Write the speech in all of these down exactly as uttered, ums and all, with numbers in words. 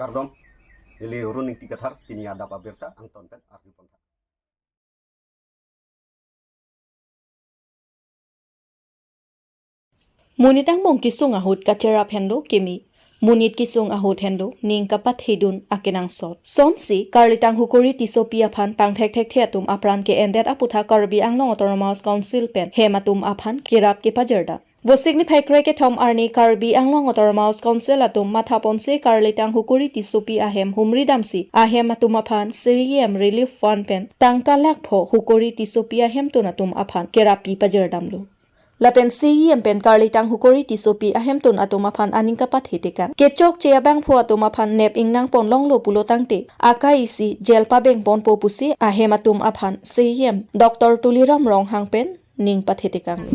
Kardom, neli Run Ingti Kathar, pini adap abirta angton pen arju pon tha. Monit angbong kesung ahut kacherap henlo kimi. Monit kesung ahut henlo ning kapathedun akenangsot. Sonsi karlitang Hukuri Tissopi aphan pangthekthekthe atum apran ke-endet aphuthak Karbi Anglong Autonomous Council pen hem atum aphan kerap kepajirdam. Vosik niphai krekethom arni Karbi Anglong Autonomous Council atum mathaponsi karlitang Hukuri Tissopi ahem humridamsi ahem atum aphan C E M Relief Fund pen tangka lakh pho Hukuri Tissopi ahemtun atum aphan kerap kepajirdamlo. Lapen C E M pen karlitang Hukuri Tissopi ahemtun atum aphan aning kapathe tekang. Kechokche abangphu atum aphan nep ingnang ponlonglo pulo tangte akai isi jail pabeng ponpo pusi ahem atum aphan C E M Doctor Tuliram Ronghang pen ning pathe tekanglo.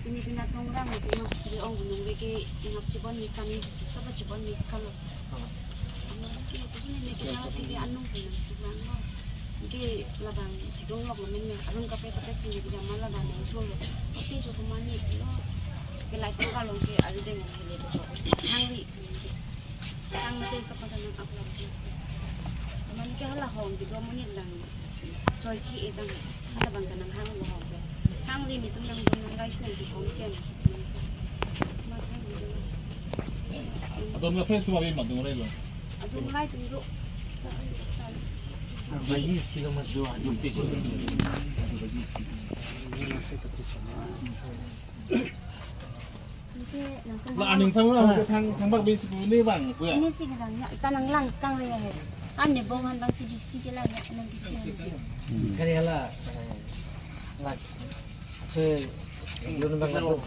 Ini pina tong rang itu mah, dia ong gunung lagi, ingap cibon ikan ini, sih, apa cibon ikan lo. Oke, tapi ini kita lagi di anu pina tukang lo. Oke, labang dong lok lamen ya, arung kape kape sini di jaman labang yang sulo. Oke, cukup manik lo. Ke light lo kalau ke ada dengan ini tuh. Hangri. Hangri sekolah dan apa lagi? Cuman ke hala hong di dua menit lang. Choi si etang halabang kanang hang lo hong. Hangri ni tum nang dong nang guys nang di kong chen. Adon ka pes tu abi madung relo. Adon lai tum ro. Bagi silo mas dua, dua puluh. Bagi silo. La aning sang la thang thang bak besi pu ni bang pu ya. Ini sih kita nggak tanang lang kang ya he. Ane bong han bang si juicy ke la ya nang di sini sih. Kali hala. La. Acho lun bang kado.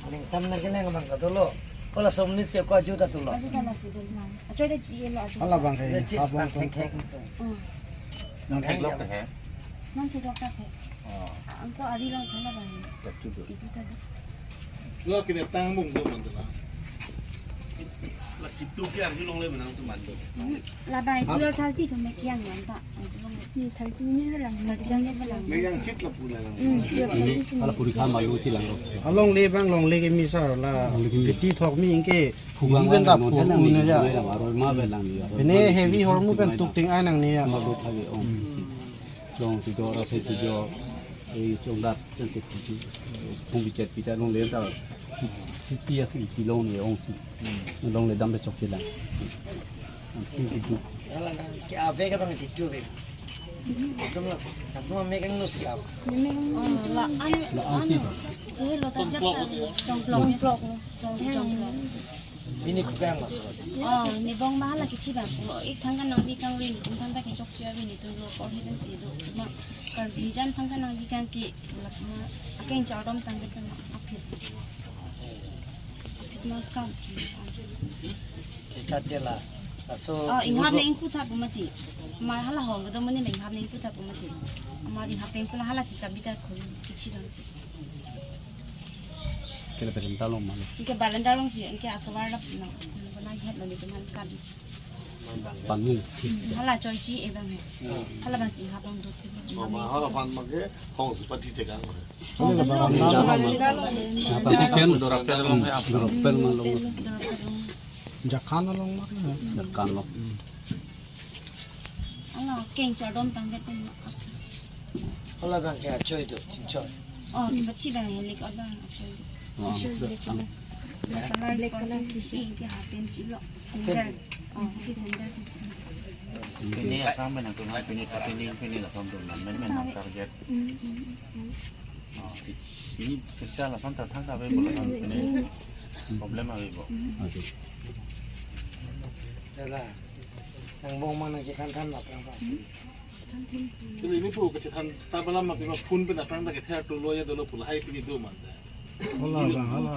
Aning sam na ke lang bang kado lo. Kola som ni si ko aju ta tu lo. Aju ta la si dun lang. Acho de ji lo acho. Hala bang ke. Ji abang bang thek thek. Hmm. Nang thek lok ta he. Nang thek lok ta he. Oh. Ang ko ari lang thala bang. Itu tadi. Lo kini tang bung do man thala. La kitu ke arju longle menang tu man do. Labang itu thirty tu me kiang yan ta. Ni thirty ni lang. Thirty ni lang. Me yang chit la pula lang. Hmm, iya, thirty sini. Hala puri sama yo chilang lo. Alongle bang longle ke misar la. Longle ke mi. Piti thok mi ingke. Phugang ben ta phu un ya. Aroi ma ben lang ni. Bene heavy hormu ben tuk ting ai nang ni ya. Sama do thagi ong. Long si do ra se si do. Ei chongdat chen se phu. Phung bichet bichet longle ta. Siti ya si pilong ni ong si. Longle dam de chok chilang. Ki ave ka bang di tu be. Kamu, kamu megang nus ya. Oh, la anu, la anu. Anu. Jeh lo ta jak ta. Tongplok. Tongplok. Tongplok. Ini bukan mas. Oh, ni bong mahala kichi bang. Lo ik thang kan nang di kang rin, thang ta kechok chia rin itu lo ko hi dan si do. Ma, kar bijan thang kan nang di kang ki, lak ma, akeng chardom tang ke tang apit. Apit ma kam. Ikat je la. Laso. Oh, inghap ne ingku thap mati. Ma hala hong kedo mani ne inghap ne ingku thap mati. Ma inghap ne ingku la hala chichap bita khul kichi dong si. Kela berenta long mana? Ingke berenta long si, ingke atovar lap na. Kena het lo ni teman kan. Panu. Hala choi chi e bang he. Hala bang si inghap long dot si. Mama hala pan make hong si pati tekang. Titi ken dorak pel mang. Dorak pel mang lo. Jakan along mak na. Jakan lo. Ala keng chardom tangdet pun. Hala bang ke achoi do, chingchoi. Oh, di bachi bang helik abang achoi. Oh. Achoi black color. Black color, black color. Isi ke hapen chilo. Sandal. Oh, ke sandal si. Pini akam menang tu mai pini tapi ni pini lason tu men men target. Mm, mm, mm. Oh, ini kerja lason tertangkap ya bola kan pini. Problem apa ibu? Oke. Yalah. Yang mau mana kita kan apa apa. Jadi ini pu kecil han tabalam apa phone pun datang tak kita tu lo ya dulu pulai pini do man. Hala bang, hala.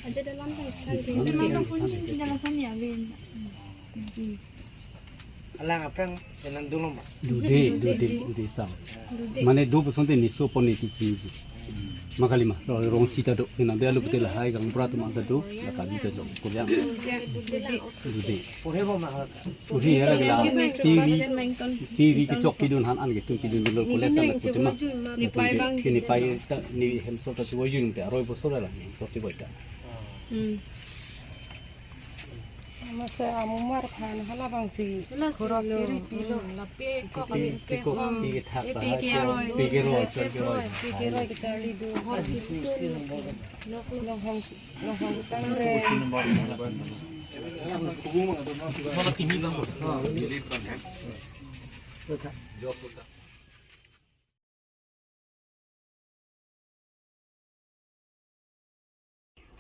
Aja dalam kan. Memang kan phone sih tidak langsung ya, Win. Alang aphrang penang dolo ma? Dude, dude, dude sang. Dude. Mane do pusonte niso pon ni chichi. Makalima, rong, rong sita do, kena be alu putih lahai, gaonbura atum angka do, la kali ta jok, kuliang. Dudi. Puri ya la, la, tiri, tiri kechok kidun han an ketum kidun dolo, kolek ta la kutima. Nipai bang. Kini pai ta, ni hemso ta tuwa yun ta, aroi bosor la, hemso ti boy ta. Hmm. Masa amumar phan hala bangsi. Hala si khoros lo. Kiri pilo. Hmm, lapi kok. Pi, pi kok, pi kethak, pi kero, pi kero, pi kero, pi kero kecharli do. Hor kitun. Long hong, long hong tangre.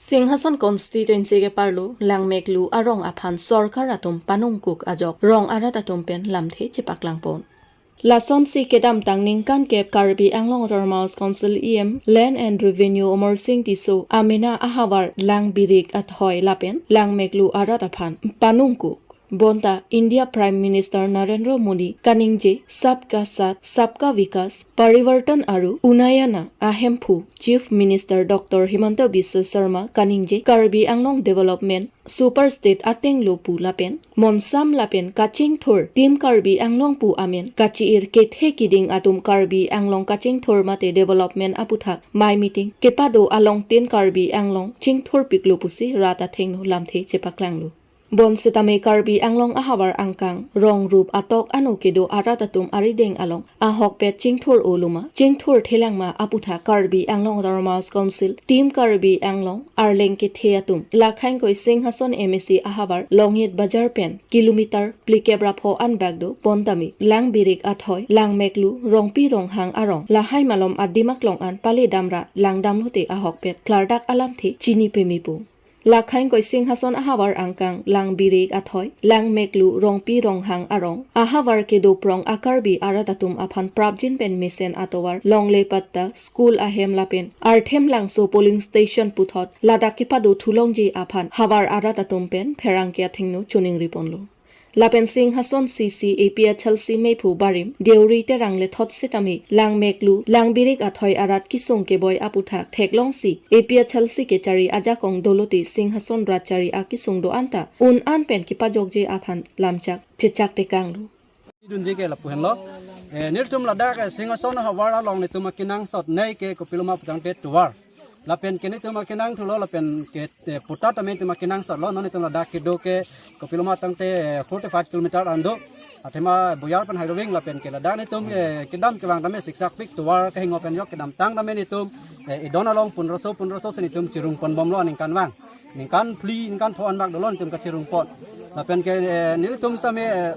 Singhason constituency keparlo Langmeklu arong aphan sorkar atum panungkuk ajok rong arat atum pen lamthe chepaklangpon. Lasonsi kedamtang ningkan kep Karbi Anglong Autonomous Council E M, Land and Revenue Amarsing Tisso amena ahavar Langbirik Athoi lapen Langmeklu arat aphan panungkuk. Bonta India Prime Minister Narendra Modi kaningje Sabka Saath, Sabka Vikas, Parivartan aru Unnayana ahemphu Chief Minister Doctor Himanta Biswa Sarma kaningje Karbi Anglong Development Super State atenglo pu lapen monsam lapen kachingthur Team Karbi Anglong pu amen kachi-ir kethe kiding atum Karbi Anglong kachingthur mate development aputhak mei meeting kepado alongtin Karbi Anglong chingthurpiklo pusi rat athengno lamthe chepaklanglo. Bonsitame Karbi Anglong ahavar angkang, rong rup atok ano kedo arat atum arideng along ahokpet chingthur-o loma, chingthur thelang ma aputhak Karbi Anglong Autonomous Council, Team Karbi Anglong, arleng kethe atum, Lakhang Koising Hason M A C ahavar, Longit Bazar pen, kilometer phlikep ra pho an bak do, bontame, Langbirik Athoi, Langmeklu, Rongpi Ronghang arong, lahai malom adim aklong an pale damra, langdam lote ahokpet, klardak alamthe, chini pemipo. Lakhang Koising Hason ahavar angkang, Langbirik Athoi, Langmeklu, Rongpi Ronghang arong, ahavar kedo prong a Karbi arat atum aphan prapjin pen mesen atovar, longle patta, school ahem lapen, Arthem Langso polling station puthot, ladak kepado thulongji aphan, havar arat atum pen, pherangke athengno choningriponlo. Lapen Singhason C C A P H L C mephu barim, Deuri Terang le thot sitame, Langmeklu, Langbirik Athoi arat kisung keboi aputhak, theklongsi, A P H L C kechari ajakong dolote Singhason rat chari akisung do anta, un an pen kepajokje aphan, lamchak, chechak tekanglo. Dunji ke lapu henlo. Eh, nelitum ladak, eh, Singhason havar along nelitum akenangsot nei ke kopiloma putangte tovar. Lapen ke nelitum akenangsotlo, lapen ke, eh, patta tame nelitum akenangsotlo, non nelitum ladak kedo ke kopiloma tangte, eh, forty-five kilometer an do. Athema boyar pen hailoving lapen ke ladak nelitum, eh, kedam kevang tame siksak pik tovar kehingno pen jok kedamtang tame nelitum, eh, idon along pundroso, pundroso si nelitum chirungponbomlo aningkanvang. Ningkan phli, ningkan pho an bak dolo nelitum kachirungpon. Lapen ke, eh, nelitum tame, eh,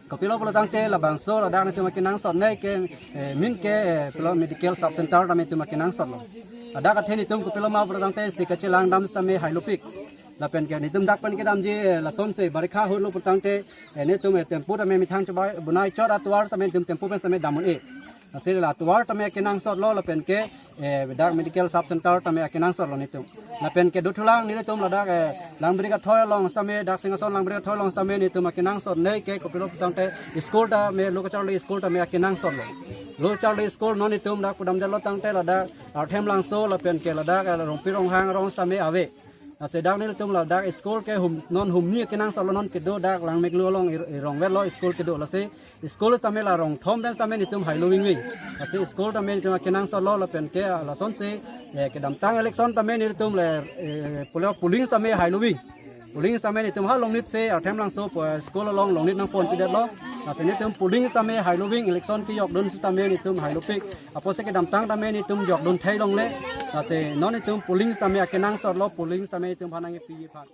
kopilo pulo tangte labangso ladak nelitum akenangsot nei ke, eh, min ke, eh, pilo medical sub center tame nelitum akenangsotlo. Ladak athe nelitum kopiloma pulo tangte si kachelang dam sitame hailopik. Lapen ke nelitum dak pen kedamji, eh, lasonsi barikha hurlo pulo tangte, eh, nelitum, eh, tempo tame methang chobai bonai chot atovar tame nelitum tempo pen tame dam un-e. Lasi la tovar tame akenangsotlo lapen ke, eh, dak medical sub center tame akenangsotlo nelitum. Lapen ke dothulang nelitum ladak, eh, Langbirik Athoi along sitame, dak Singhason Langbirik Athoi along sitame nelitum akenangsot nei ke kopilo putangte school tame, lo kacharli school tame akenangsotlo. Lo kacharli school non nelitum dak pudamdetlo tangte ladak Arthem Langso lapen ke ladak, eh, Rongpi Ronghang arong sitame ave. Lasi dak nelitum ladak school ke hum, non humni akenangsotlo non kedo dak Langmeklu along ir-, irong vetlo school kedo lasi school tame la rong thom pen tame nelitum hailovingving. Lasi school tame nelitum akenangsotlo lapen ke lasonsi, eh, kedamtang election tame nelitum le, eh, pule polling tame hailoving. Polling tame nelitum ha Longnit si Arthem Langso po school along Longnit nangponpidetlo. Lasi nelitum polling tame hailoving election kejokdun sitame nelitum hailopik. Apotsi kedamtang tame nelitum jokdun theilongle. Lasi non nelitum polling tame akenangsotlo, polling tame nelitum phanang epi phan.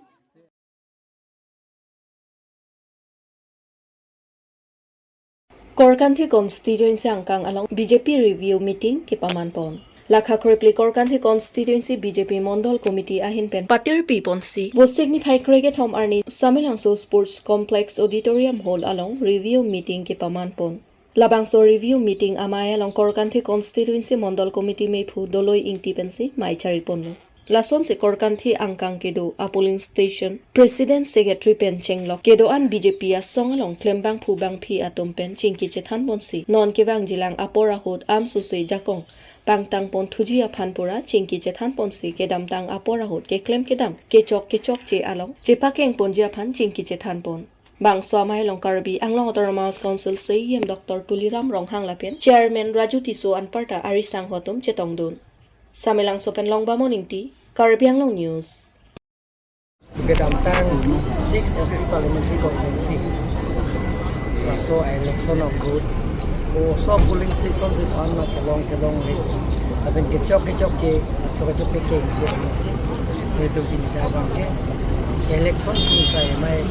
Korkanthi constituency angkang along B J P review meeting kepamanpon. Lakha krephli Korkanthi constituency B J P Mondol Committee ahin pen patirpiponsi Vosik niphai krekethom arni Samelangso Sports Complex Auditorium Hall along review meeting kepamanpon. Labangso review meeting amei along Korkanthi constituency Mondol Committee mephu Doloi Ingti pensi mei chariponlo. Lasonsi Korkanthi angkang kedo a polling station president secretary pen chenglok kedo-an B J P asong along klembangphu bangphi atum pen chingki chethan ponsi non kevangjilang apor ahut amsose jakong pangtang pon thuji aphan pura chingki chethan ponsi kedamtang apor ahut keklem kedam kechok kechokche along chepakeng ponji aphan chingki chethan pon. Bangso amei along Karbi Anglong Autonomous Council C E M Doctor Tuliram Ronghang lapen Chairman Raju Tisso anparta arisangho atum chetongdun. Samelangso pen Longbamon Ingti, Karbi Anglong News. Kedamtang six S T Parliamentary Constituency laso election of vote, o so polling station si pan na kelong kelong le. Lapen kechok kechokche, laso kechok peke ke. Itu pinta bangke election sung sai mai.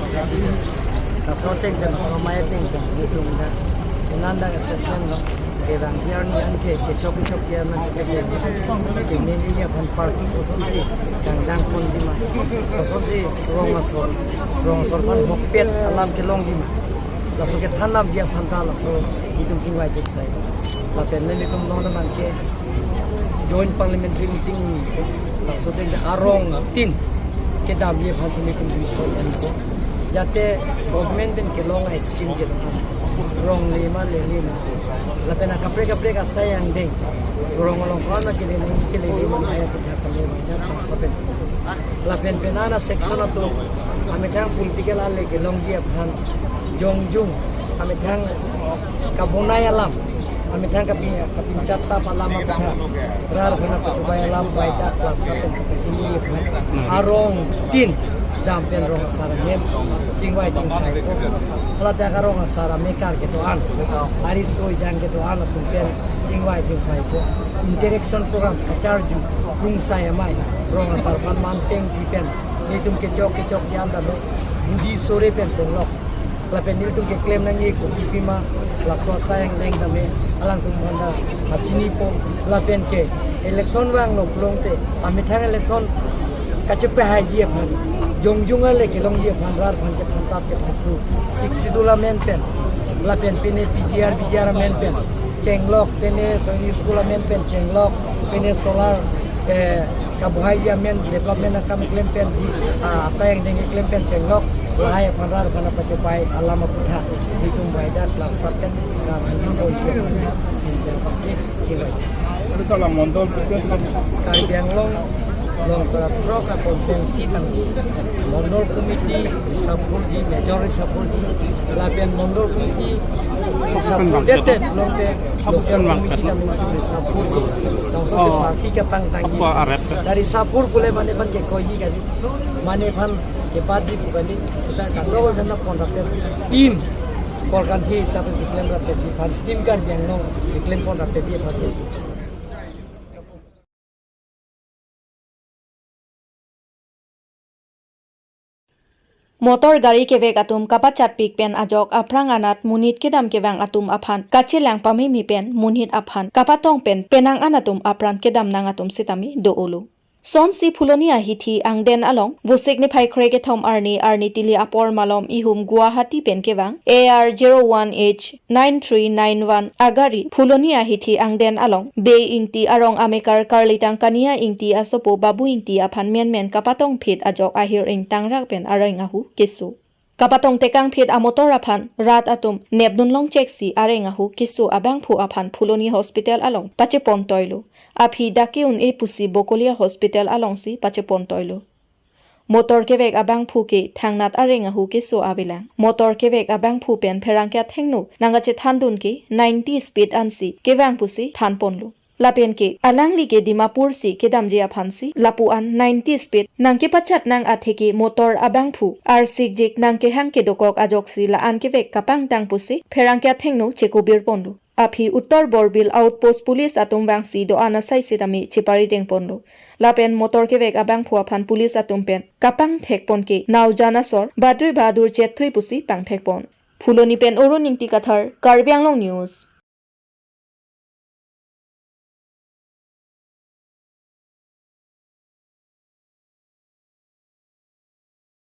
Laso teng teng, laso mai teng teng, itu pinta. Nanda assessment lo. Kedang year ni anke kechok kechokche na ke ke. Ke mini ya phan party kosonsi kangdang ponji ma. Kosonsi rong asor, rong asor phan mokpet alam kelongji ma. Laso kethan damji aphan ta laso itum chingvai chek sai. Lapen nelitum non abangke joint parliamentary meeting laso teng arong tin kedamji aphan si nelitum dison enko. Jate government pen kelong a scheme kedo-an. Rong le ma le le ma. Lapen akaprek kaprek asai angdeng. Rong along ko-an ma kele nang kele le ma aya puja kele ma ja pangsa pen. Lapen penang a section atum amethang political ale kelongji aphan jongjung amethang kabonai alam, amethang kapi-, kapinchot tap alam aphan, rar aphan pachobei alam bai dak laso pen kapachini aphan arong tin dam pen rong asar ahem chingvai chingsai ko. Hala dak arong asar amekar kedo-an, ari soi jang kedo-an atum pen chingvai chingsai ko. Interaction program kacharju rungsai amei rong asar aphan man peng pi pen nelitum kechok kechokche an damlo, budi sore pen chenglok. Lapen nelitum keklem nangji kopi pima, laso asai angdeng tame alangtum aphan ta pachinipo. Lapen ke election vanglo pulote amethang election kachepahaiji aphan, jongjung ale kelongji aphan rar aphan kethan tap kethan thu. Sixth Schedule amen pen, lapen pine P G R, V G R amen pen chenglok, pine Sainik School amen pen chenglok, pine solar, eh, kabohaiji amen, development akam klem penji, ah, asai angdeng klem pen chenglok, lahai aphan rar aphan pachobei alam aputhak nelitum bai dak laso pen ram anjing oi chingvai. Adu sala Mondol business kan? Karbi Anglong along para throk a constituency tang Mondol Committee risapurji, major risapurji, lapen Mondol Committee risapur dete, lote local committee tang risapurji. Langsung ke party kapangtangji. Dari sapur pule mane aphan kekoiji kali, mane aphan kebatji pu kali, seta kadokave aphan pon rapet. Team Korkanthi hisap keklem rapet aphan, team Karbi Anglong keklem pon rapet aphan. Motor gari kevek atum kapachatpik pen ajok aphrang anat monit kedam kevang atum aphan kachelang pameme pen monit aphan kapatong pen penang an atum apran kedam nang atum sitame do-olo. Sonsi Phuloni ahithi angden along Vosik niphai krekethom arni arni tili apor malom ihum Guwahati pen kevang A R zero one H nine three nine one agari Phuloni ahithi angden along Bey Ingti arong amekar karlitang Kania Ingti asopo Babu Ingti aphan menmen kapatong phit ajok ahir ingtangrak pen areng ahu keso. Kapatong tekang phit amotor aphan rat atum nepdun longcheksi areng ahu keso abangphu aphan Phuloni Hospital along pachepon toilo. Aphi dak ke-un-e pusi Bokolia Hospital alongsi pachepon toilo. Motor kevek abangphu ke thangnat areng ahu keso avelang. Motor kevek abangphu pen pherangke athengno nangkachethandun ke ninety speed ansi kevang pusi thanponlo. Lapen ke alangli ke Dimapur si kedamji aphansi lapu-an ninety speed nangkepachat nang atheke motor abangphu arsikjik nangkehang kedokok ajoksi la-an kevek kapangtang pusi pherangke athengno chekobirponlo. Aphi Uttar Borbil Outpost Police atum vangsi do-an asai sitame cheparidengponlo. Lapen motor kevek abangphu aphan police atum pen kapangthekpon ke Naujan asor Badri Bahadur Chetri pusi pangthekpon. Phuloni pen Arun Ingti Kathar, Karbi Anglong News.